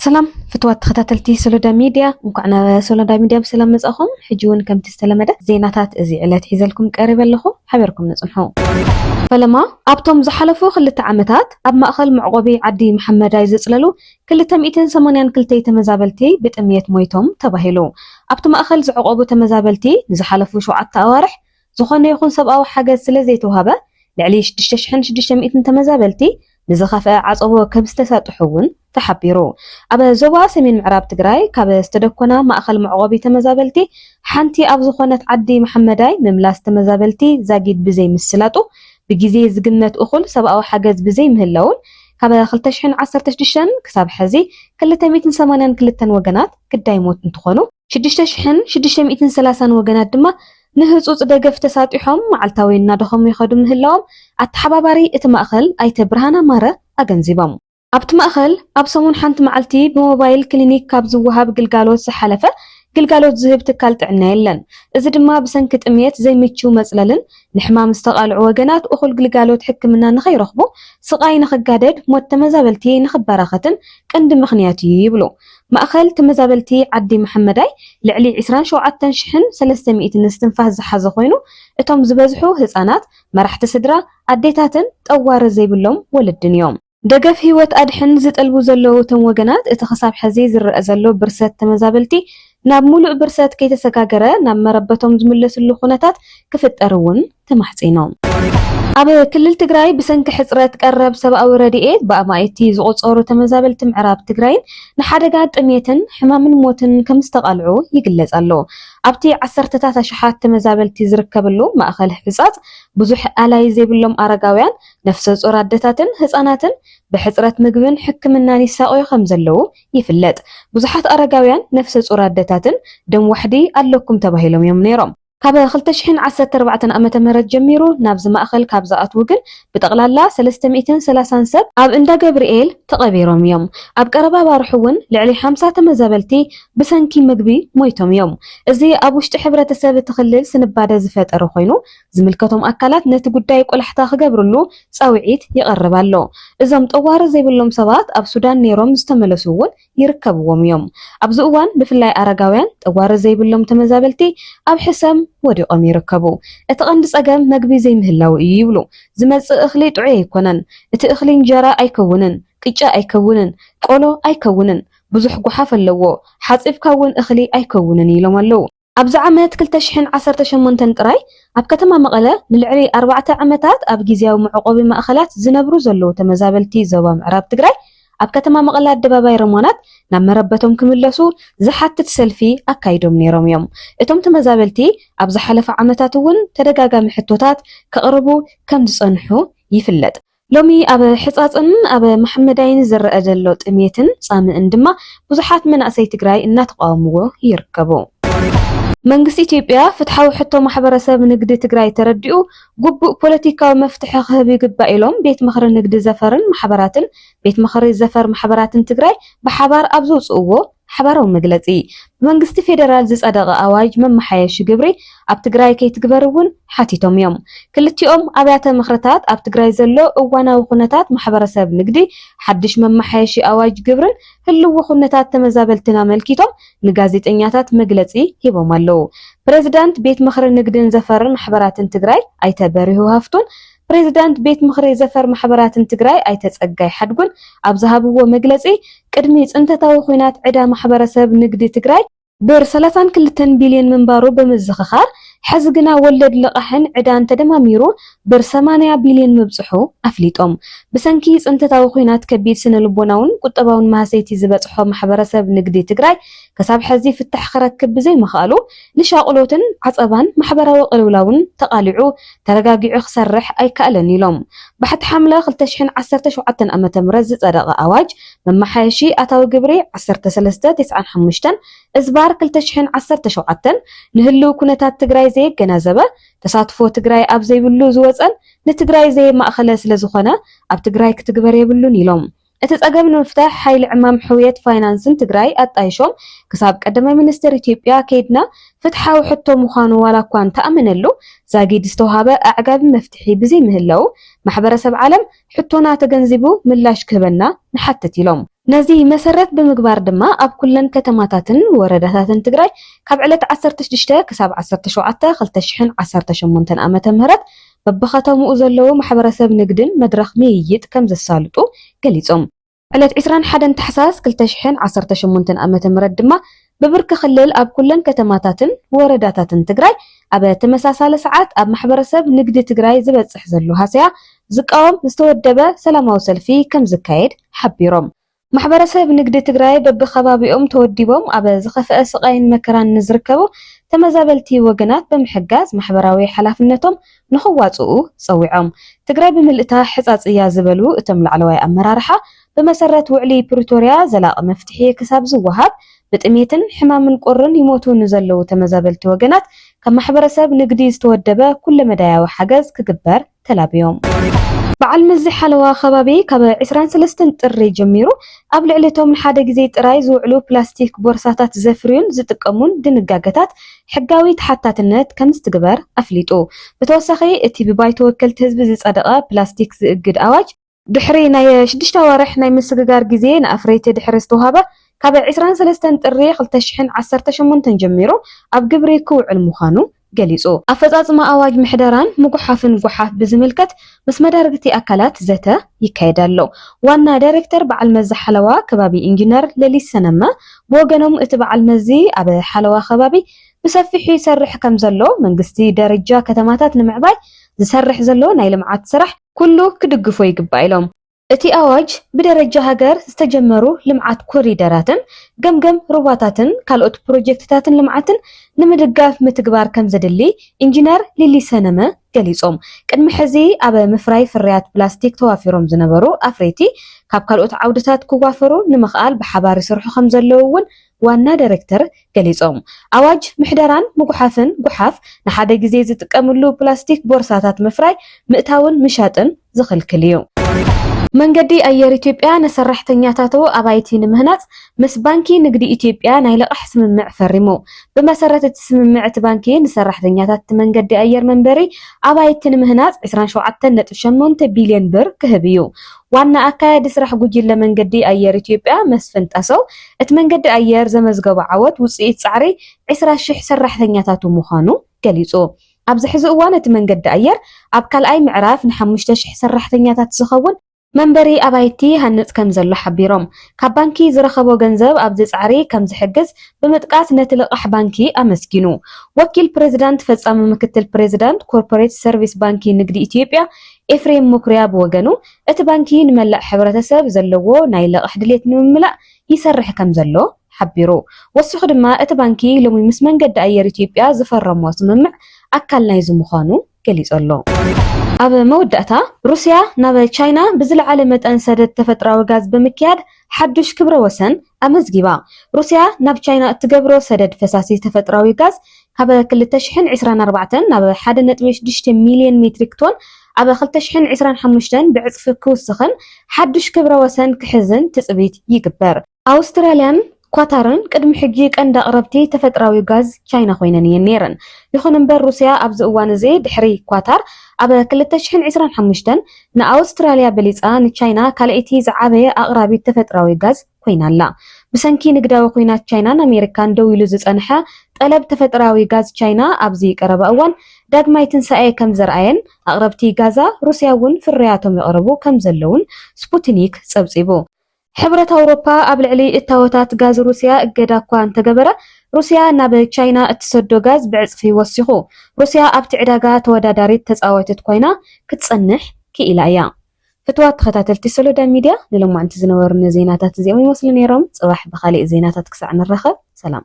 ሰላም ፍትዋት ተኸታተልቲ ሶሎዳ ሚድያ፣ እንኳዕ ናብ ሶሎዳ ሚድያ ብሰላም መጻኹም። ሕጂ እውን ከምቲ ዝተለመደ ዜናታት እዚ ዕለት ሒዘልኩም ቀሪበ ኣለኹ። ሓቢርኩም ንጽንሑ። ፈለማ ኣብቶም ዝሓለፉ ክልተ ዓመታት ኣብ ማእኸል መዕቆቢ ዓዲ መሓመዳይ ዘጽለሉ ክልተ ሚእትን ሰማንያን ክልተ ተመዛበልቲ ብጥምየት ሞይቶም ተባሂሉ። ኣብቲ ማእኸል ዝዕቆቡ ተመዛበልቲ ንዝሓለፉ ሸውዓተ ኣዋርሕ ዝኾነ ይኹን ሰብኣዊ ሓገዝ ስለ ዘይተዋህበ ልዕሊ ሽዱሽተ ሽሕን ሽዱሽተ ሚእትን ተመዛበልቲ ንዝኸፍአ ዓጸቦ ከም ዝተሳጥሑ እውን ተሓቢሩ። ኣብ ዞባ ሰሜን ምዕራብ ትግራይ ካብ ዝተደኮና ማእኸል መዕቆቢ ተመዛበልቲ ሓንቲ ኣብ ዝኾነት ዓዲ መሓመዳይ ምምላስ ተመዛበልቲ ዛጊድ ብዘይ ምስላጡ ብግዜ ዝግመት እኹል ሰብኣዊ ሓገዝ ብዘይ ምህላውን ካብ ክልተ ሽሕን ዓሰርተ ሽዱሽተን ክሳብ ሕዚ ክልተ ሚእትን ሰማንያን ክልተን ወገናት ግዳይ ሞት እንትኾኑ ሽዱሽተ ሽሕን ሽዱሽተ ሚእትን ሰላሳን ወገናት ድማ ንህጹጽ ደገፍ ተሳጢሖም መዓልታዊ እናደኸሙ ይኸዱ ምህላዎም ኣተሓባባሪ እቲ ማእኸል ኣይተ ብርሃነ ኣማረ ኣገንዚቦም። ኣብቲ ማእኸል ኣብ ሰሙን ሓንቲ መዓልቲ ብሞባይል ክሊኒክ ካብ ዝወሃብ ግልጋሎት ዝሓለፈ ግልጋሎት ዝህብ ትካል ጥዕና የለን። እዚ ድማ ብሰንኪ ጥምየት ዘይምችው መጽለልን ንሕማም ዝተቓልዑ ወገናት እኹል ግልጋሎት ሕክምና ንኸይረኽቡ ስቓይ ንኽጋደድ ሞት ተመዛበልቲ ንኽበራኸትን ቀንዲ ምኽንያት እዩ ይብሉ። ማእኸል ተመዛበልቲ ዓዲ መሓመዳይ ልዕሊ ዕስራን ሸውዓተን ሽሕን ሰለስተ ሚእትን እስትንፋስ ዝሓዘ ኮይኑ እቶም ዝበዝሑ ህፃናት፣ መራሕቲ ስድራ፣ ኣዴታትን ጠዋሪ ዘይብሎም ወለድን እዮም። ደገፍ ህይወት ኣድሕን ዝጠልቡ ዘለዉ እቶም ወገናት እቲ ክሳብ ሕዚ ዝረአ ዘሎ ብርሰት ተመዛበልቲ ናብ ሙሉእ ብርሰት ከይተሰጋገረ ናብ መረበቶም ዝምለስሉ ኩነታት ክፍጠር እውን ተማሕጺኖም። ኣብ ክልል ትግራይ ብሰንኪ ሕጽረት ቀረብ ሰብኣዊ ረድኤት ብኣማኢቲ ዝቑጸሩ ተመዛበልቲ ምዕራብ ትግራይን ንሓደጋ ጥሜትን ሕማምን ሞትን ከም ዝተቓልዑ ይግለጽ ኣሎ። ኣብቲ ዓሰርተታት ኣሽሓት ተመዛበልቲ ዝርከብሉ ማእኸል ሕጻጽ ብዙሕ ኣላይ ዘይብሎም ኣረጋውያን፣ ነፍሰ ጾር ኣደታትን ህጻናትን ብሕጽረት ምግብን ሕክምናን ይሳቐዩ ከም ዘለዉ ይፍለጥ። ብዙሓት ኣረጋውያን፣ ነፍሰ ጾር ኣደታትን ደም ዋሕዲ ኣለኩም ተባሂሎም እዮም ነይሮም። ካብ ክልተ ሽሕን ዓሰርተ ኣርባዕተን ዓመተ ምህረት ጀሚሩ ናብዚ ማእኸል ካብ ዝኣትዉ ግን ብጠቕላላ ሰለስተ ሚእትን ሰላሳን ሰብ ኣብ እንዳ ገብርኤል ተቐቢሮም እዮም። ኣብ ቀረባ ኣዋርሕ እውን ልዕሊ ሓምሳ ተመዛበልቲ ብሰንኪ ምግቢ ሞይቶም እዮም። እዚ ኣብ ውሽጢ ሕብረተሰብ እቲ ክልል ስንባደ ዝፈጠረ ኮይኑ ዝምልከቶም ኣካላት ነቲ ጉዳይ ቆላሕታ ክገብርሉ ጻውዒት ይቐርብ ኣሎ። እዞም ጠዋሪ ዘይብሎም ሰባት ኣብ ሱዳን ነይሮም ዝተመለሱ እውን ይርከብዎም እዮም። ኣብዚ እዋን ብፍላይ ኣረጋውያን ጠዋሪ ዘይብሎም ተመዛበልቲ ኣብ ሕሰም ወዲቖም ይርከቡ። እቲ ቀንዲ ጸገም መግቢ ዘይምህላው እዩ ይብሉ። ዝመጽእ እኽሊ ጥዑይ ኣይኮነን። እቲ እኽሊ እንጀራ ኣይከውንን፣ ቅጫ ኣይከውንን፣ ቆሎ ኣይከውንን፣ ብዙሕ ጓሓፍ ኣለዎ፣ ሓጺብካ እውን እኽሊ ኣይከውንን ኢሎም ኣለዉ። ኣብዚ ዓመት ክልተ ሽሕን ዓሰርተ ሸሞንተን ጥራይ ኣብ ከተማ መቐለ ንልዕሊ ኣርባዕተ ዓመታት ኣብ ግዝያዊ መዕቆቢ ማእኸላት ዝነብሩ ዘለዉ ተመዛበልቲ ዞባ ምዕራብ ትግራይ ኣብ ከተማ መቐለ ኣደባባይ ረሞናት ናብ መረበቶም ክምለሱ ዝሓትት ሰልፊ ኣካይዶም ነይሮም እዮም። እቶም ተመዛበልቲ ኣብ ዝሓለፈ ዓመታት እውን ተደጋጋሚ ሕቶታት ከቕርቡ ከም ዝጸንሑ ይፍለጥ። ሎሚ ኣብ ሕጻጽን ኣብ መሓመዳይን ዝረአ ዘሎ ጥሜትን ጻምእን ድማ ብዙሓት መናእሰይ ትግራይ እናተቃወምዎ ይርከቡ። መንግስቲ ኢትዮጵያ ፍትሓዊ ሕቶ ማሕበረሰብ ንግዲ ትግራይ ተረዲኡ ግቡእ ፖለቲካዊ መፍትሒ ክህብ ይግባእ ኢሎም ቤት ምኽሪ ንግዲ ዘፈርን ማሕበራትን ቤት ምኽሪ ዘፈር ማሕበራትን ትግራይ ብሓባር ኣብ ዘውፅእዎ ሓባራዊ መግለፂ፣ ብመንግስቲ ፌደራል ዝፀደቐ ኣዋጅ መመሓየሺ ግብሪ ኣብ ትግራይ ከይትግበር እውን ሓቲቶም እዮም። ክልቲኦም ኣብያተ ምኽርታት ኣብ ትግራይ ዘሎ እዋናዊ ኩነታት ማሕበረሰብ ንግዲ፣ ሓድሽ መመሓየሺ ኣዋጅ ግብርን ህልዊ ኩነታት ተመዛበልትን ኣመልኪቶም ንጋዜጠኛታት መግለፂ ሂቦም ኣለዉ። ፕሬዚዳንት ቤት ምኽሪ ንግድን ዘፈርን ማሕበራትን ትግራይ ኣይተ በሪሁ ሃፍቱን ፕሬዚዳንት ቤት ምኽሪ ዘፈር ማሕበራትን ትግራይ ኣይተ ፀጋይ ሓድጉን ኣብ ዝሃብዎ መግለፂ፣ ቅድሚ ፅንተታዊ ኲናት ዕዳ ማሕበረሰብ ንግዲ ትግራይ ብር ሰላሳን ክልተን ቢልዮን ምንባሩ ብምዝኽኻር፣ ሕዚ ግና ወለድ ልቓሕን ዕዳን ተደማሚሩ ብር ሰማንያ ቢልዮን ምብፅሑ ኣፍሊጦም። ብሰንኪ ፅንተታዊ ኲናት ከቢድ ስነ ልቦናውን ቁጠባውን ማህሰይቲ ዝበፅሖ ማሕበረሰብ ንግዲ ትግራይ ክሳብ ሕዚ ፍታሕ ክረክብ ብዘይምኽኣሉ ንሻቕሎትን ዓፀባን ማሕበራዊ ቅልውላውን ተቓሊዑ ተረጋጊዑ ክሰርሕ ኣይከኣለን ኢሎም። ባሕቲ ሓምለ ክልተ ሽሕን ዓሰርተ ሸውዓተን ዓመተ ምህረት ዝፀደቐ ኣዋጅ መመሓየሺ ኣታዊ ግብሪ ዓሰርተ ሰለስተ ተስዓን ሓሙሽተን እዝባር ክልተ ሽሕን ዓሰርተ ሸውዓተን ንህልው ኩነታት ትግራይ ዘየገናዘበ፣ ተሳትፎ ትግራይ ኣብ ዘይብሉ ዝወፀን ንትግራይ ዘየማእኸለ ስለዝኾነ ኣብ ትግራይ ክትግበር የብሉን ኢሎም። እቲ ፀገም ንምፍታሕ ሓይሊ ዕማም ሕውየት ፋይናንስን ትግራይ ኣጣይሾም ክሳብ ቀዳማይ ሚኒስትር ኢትዮጵያ ከይድና ፍትሓዊ ሕቶ ምዃኑ ዋላ እኳ እንተኣመነሉ ዛጊድ ዝተውሃበ ኣዕጋቢ መፍትሒ ብዘይምህላው ማሕበረሰብ ዓለም ሕቶና ተገንዚቡ ምላሽ ክህበና ንሓትት ኢሎም። ነዚ መሰረት ብምግባር ድማ ኣብ ኩለን ከተማታትን ወረዳታትን ትግራይ ካብ ዕለት ዓሰርተ ሽዱሽተ ክሳብ ዓሰርተ ሸውዓተ ክልተ ሽሕን ዓሰርተ ሸሞንተን ዓመተ ምህረት በብኸተምኡ ዘለዉ ማሕበረሰብ ንግድን መድረኽ ምይይጥ ከም ዘሳልጡ ገሊጾም። ዕለት ዕስራን ሓደን ታሕሳስ ክልተ ሽሕን ዓሰርተ ሸሞንተን ዓመተ ምህረት ድማ ብብርኪ ክልል ኣብ ኩለን ከተማታትን ወረዳታትን ትግራይ ኣብ ተመሳሳሊ ሰዓት ኣብ ማሕበረሰብ ንግዲ ትግራይ ዝበፅሕ ዘሎ ሃሰያ ዝቃወም ዝተወደበ ሰላማዊ ሰልፊ ከም ዝካየድ ሓቢሮም። ማሕበረሰብ ንግዲ ትግራይ በብከባቢኦም ተወዲቦም ኣብ ዝኸፍአ ስቓይን መከራን ንዝርከቡ ተመዛበልቲ ወገናት ብምሕጋዝ ማሕበራዊ ሓላፍነቶም ንኽዋፅኡ ፀዊዖም። ትግራይ ብምልእታ ሕፃፅ እያ ዝበሉ እቶም ላዕለዋይ ኣመራርሓ፣ ብመሰረት ውዕሊ ፕሪቶርያ ዘላቒ መፍትሒ ክሳብ ዝወሃብ ብጥሜትን ሕማምን ቁርን ይሞቱ ንዘለዉ ተመዛበልቲ ወገናት ካብ ማሕበረሰብ ንግዲ ዝተወደበ ኩለመዳያዊ ሓገዝ ክግበር ተላብዮም። በዓል መዚ ሓለዋ ከባቢ ካብ ዕስራን ሰለስተን ጥሪ ጀሚሩ ኣብ ልዕሊ እቶም ንሓደ ግዜ ጥራይ ዝውዕሉ ፕላስቲክ ቦርሳታት ዘፍርዩን ዝጥቀሙን ድንጋገታት ሕጋዊ ተሓታትነት ከም ዝትግበር ኣፍሊጡ። ብተወሳኺ እቲ ብባይቶ ወከልቲ ህዝቢ ዝጸደቐ ፕላስቲክ ዝእግድ ኣዋጅ ድሕሪ ናይ ሽዱሽተ ኣዋርሕ ናይ ምስግጋር ግዜ ንኣፍረይቲ ድሕሪ ዝተውሃበ ካብ ዕስራን ሰለስተን ጥሪ ክልተ ሽሕን ዓሰርተ ሸሞንተን ጀሚሩ ኣብ ግብሪ ክውዕል ምዃኑ ገሊጹ። ኣፈጻጽማ ኣዋጅ ምሕደራን ምጉሓፍን ጓሓፍ ብዝምልከት ምስ መዳርግቲ ኣካላት ዘተ ይካየድ ኣሎ። ዋና ዳይሬክተር በዓል መዚ ሓለዋ ከባቢ ኢንጂነር ሌሊት ሰነመ ብወገኖም፣ እቲ በዓል መዚ ኣብ ሓለዋ ከባቢ ብሰፊሑ ይሰርሕ ከም ዘሎ፣ መንግስቲ ደረጃ ከተማታት ንምዕባይ ዝሰርሕ ዘሎ ናይ ልምዓት ስራሕ ኩሉ ክድግፎ ይግባእ ኢሎም። እቲ ኣዋጅ ብደረጃ ሃገር ዝተጀመሩ ልምዓት ኮሪደራትን ገምገም ሩባታትን ካልኦት ፕሮጀክትታትን ልምዓትን ንምድጋፍ ምትግባር ከም ዘድሊ ኢንጂነር ሊሊ ሰነመ ገሊጾም። ቅድሚ ሕዚ ኣብ ምፍራይ ፍርያት ፕላስቲክ ተዋፊሮም ዝነበሩ ኣፍረይቲ ካብ ካልኦት ዓውድታት ክዋፈሩ ንምኽኣል ብሓባር ይሰርሑ ከም ዘለዉ እውን ዋና ዳይሬክተር ገሊጾም። ኣዋጅ ምሕደራን ምጉሓፍን፣ ጉሓፍ ንሓደ ግዜ ዝጥቀምሉ ፕላስቲክ ቦርሳታት ምፍራይ ምእታውን ምሻጥን ዝኽልክል እዩ። መንገዲ ኣየር ኢትዮጵያ ንሰራሕተኛታቱ ኣባይቲ ንምህናጽ ምስ ባንኪ ንግዲ ኢትዮጵያ ናይ ልቓሕ ስምምዕ ፈሪሙ። ብመሰረት እቲ ስምምዕ፣ እቲ ባንኪ ንሰራሕተኛታት እቲ መንገዲ ኣየር መንበሪ ኣባይቲ ንምህናጽ ዕስራን ሸውዓተን ነጥቢ ሸሞንተ ቢልዮን ብር ክህብ እዩ። ዋና ኣካያዲ ስራሕ ጉጅለ መንገዲ ኣየር ኢትዮጵያ መስፍን ጣሰው፣ እቲ መንገዲ ኣየር ዘመዝገቦ ዓወት ውጽኢት ጻዕሪ ዕስራ ሽሕ ሰራሕተኛታቱ ምዃኑ ገሊጹ። ኣብዚ ሕዚ እዋን እቲ መንገዲ ኣየር ኣብ ካልኣይ ምዕራፍ ንሓሙሽተ ሽሕ ሰራሕተኛታት ዝኸውን መንበሪ ኣባይቲ ይሃንጽ ከም ዘሎ ሓቢሮም። ካብ ባንኪ ዝረኸቦ ገንዘብ ኣብዚ ጻዕሪ ከም ዝሕግዝ ብምጥቃስ ነቲ ልቓሕ ባንኪ ኣመስጊኑ። ወኪል ፕሬዝዳንት ፈጻሚ ምክትል ፕሬዝዳንት ኮርፖሬት ሰርቪስ ባንኪ ንግዲ ኢትዮጵያ ኤፍሬም መኩርያ ብወገኑ፣ እቲ ባንኪ ንመላእ ሕብረተሰብ ዘለዎ ናይ ልቓሕ ድሌት ንምምላእ ይሰርሕ ከም ዘሎ ሓቢሩ። ወሲኹ ድማ፣ እቲ ባንኪ ሎሚ ምስ መንገዲ ኣየር ኢትዮጵያ ዝፈረሞ ስምምዕ ኣካል ናይዚ ምዃኑ ገሊጹ ኣሎ። ኣብ መወዳእታ፣ ሩስያ ናብ ቻይና ብዝለዓለ መጠን ሰደድ ተፈጥራዊ ጋዝ ብምክያድ ሓዱሽ ክብረ ወሰን ኣመዝጊባ። ሩስያ ናብ ቻይና እትገብሮ ሰደድ ፈሳሲ ተፈጥራዊ ጋዝ ካብ ክልተ ሽሕን ዕስራን ኣርባዕተን ናብ ሓደ ነጥቢ ሽዱሽተ ሚልዮን ሜትሪክ ቶን ኣብ ክልተ ሽሕን ዕስራን ሓሙሽተን ብዕጽፊ ክውስኽን ሓዱሽ ክብረ ወሰን ክሕዝን ትጽቢት ይግበር። ኣውስትራልያን ኳታርን ቅድሚ ሕጂ ቀንዲ ኣቕረብቲ ተፈጥራዊ ጋዝ ቻይና ኮይነን እየን ነይረን። ይኹን እምበር፣ ሩስያ ኣብዚ እዋን እዚ ድሕሪ ኳታር ኣብ ክልተ ሽሕን ዕስራን ሓሙሽተን ንኣውስትራልያ በሊጻ ንቻይና ካልኣይቲ ዝዓበየ ኣቕራቢት ተፈጥራዊ ጋዝ ኮይና ኣላ። ብሰንኪ ንግዳዊ ኲናት ቻይናን ኣሜሪካን ደው ኢሉ ዝጸንሐ ጠለብ ተፈጥራዊ ጋዝ ቻይና ኣብዚ ቀረባ እዋን ዳግማይ ትንሳኤ ከም ዘርኣየን ኣቕረብቲ ጋዛ ሩስያ እውን ፍርያቶም የቕርቡ ከም ዘለውን ስፑትኒክ ጸብጺቡ። ሕብረት ኣውሮፓ ኣብ ልዕሊ እታወታት ጋዝ ሩስያ እገዳ እኳ እንተገበረ፣ ሩስያ ናብ ቻይና እትሰዶ ጋዝ ብዕጽፊ ወሲኹ። ሩስያ ኣብቲ ዕዳጋ ተወዳዳሪት ተጻዋቲት ኮይና ክትጸንሕ ክኢላ እያ። ፍትዋት ተኸታተልቲ ሶሎዳ ሚድያ፣ ንሎማዕንቲ ዝነበሩና ዜናታት እዚኦም ይመስሉ ነይሮም። ጽባሕ ብኻሊእ ዜናታት ክሳዕ ንራኸብ፣ ሰላም።